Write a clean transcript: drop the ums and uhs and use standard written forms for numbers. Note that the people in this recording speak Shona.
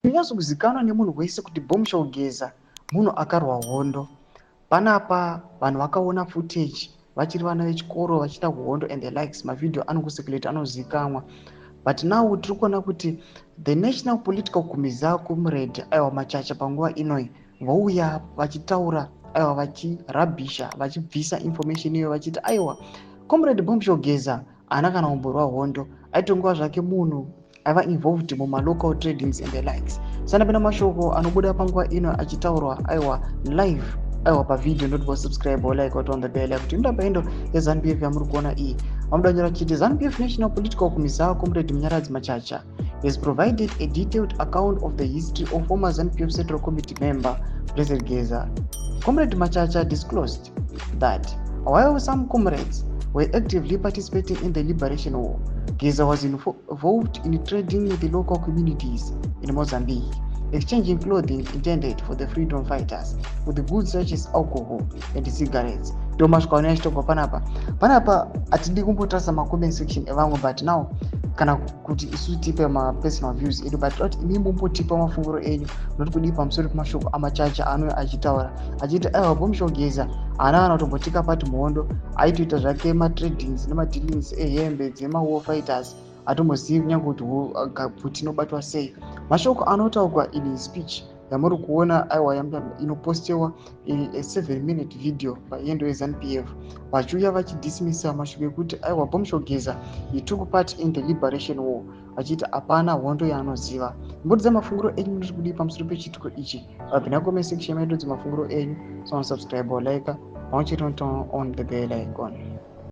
Zvinonyatsokuzikanwa nemunhu wese kuti Bombshell Geza munhu akarwa hondo. Panapa vanhu vakaona footage vachiri vana vechikoro vachiita hondo and the likes. Mavhidhiyo anongocirculate, anozivikanwa. But now tiri kuona kuti the National Political Commissar, Comrade, aiwa, Machacha, panguva inoi vouya vachitaura, aiwa, vachirabhisha, vachibvisa information iyoyo, vachiti aiwa, Comrade Bombshell Geza haana kana kumborwa hondo, aitongova zvake munhu aiva involved mumalocal tradings and the likes. Sandapinda mashoko anobuda panguva ino achitaurwa, aiwa, live, aiwa, pavhidhiyo. Ndoti wasubscribe, walike, waturn on the bell kuti imudamba endo yeZANU PF yamuri kuona iyi. Vamudanyora chiti ZANU PF National Political Commissar, Comrade Munyaradzi Machacha, has provided a detailed account of the history of former ZANU PF Central Committee member President Geza. Comrade Machacha disclosed that while some comrades were actively participating in the liberation war, Geza was involved in trading with the local communities in Mozambique, exchanging clothing intended for the freedom fighters with goods such as alcohol and cigarettes. Ndo masvika ano achitobva panapa. Panapa hatidi kumbotarisa macomment section evamwe, but now kana kuti isu tipe mapersonal views edu, but kuti imi mumbotipa mafunguro enyu, unoti kudii pamusoro pemashoko aMachacha anouya achitaura achiti aiwa, Bombshell Geza haana kana kutombotika pati muhondo, aitoita zvake matradings nemadealings ehembe dzemawar fighters, hatombozivi kunyange kuti pfuti inobatwa sei. Mashoko anotaurwa in speech yamuri kuona, aiwa, inopostewa a 7 minute video payendo yeZANU PF, vachiuya vachidismissa mashoko ekuti aiwa, Bombshell Geza, he took part in the liberation war, vachiti hapana hondo yaanoziva. Mbudza mafunguro enyu, munoti kudii pamusoro pechiitiko ichi? Vapinda comment section medu dzemafunguro enyu. So subscribe, like, pamwe chete, turn on the bell icon.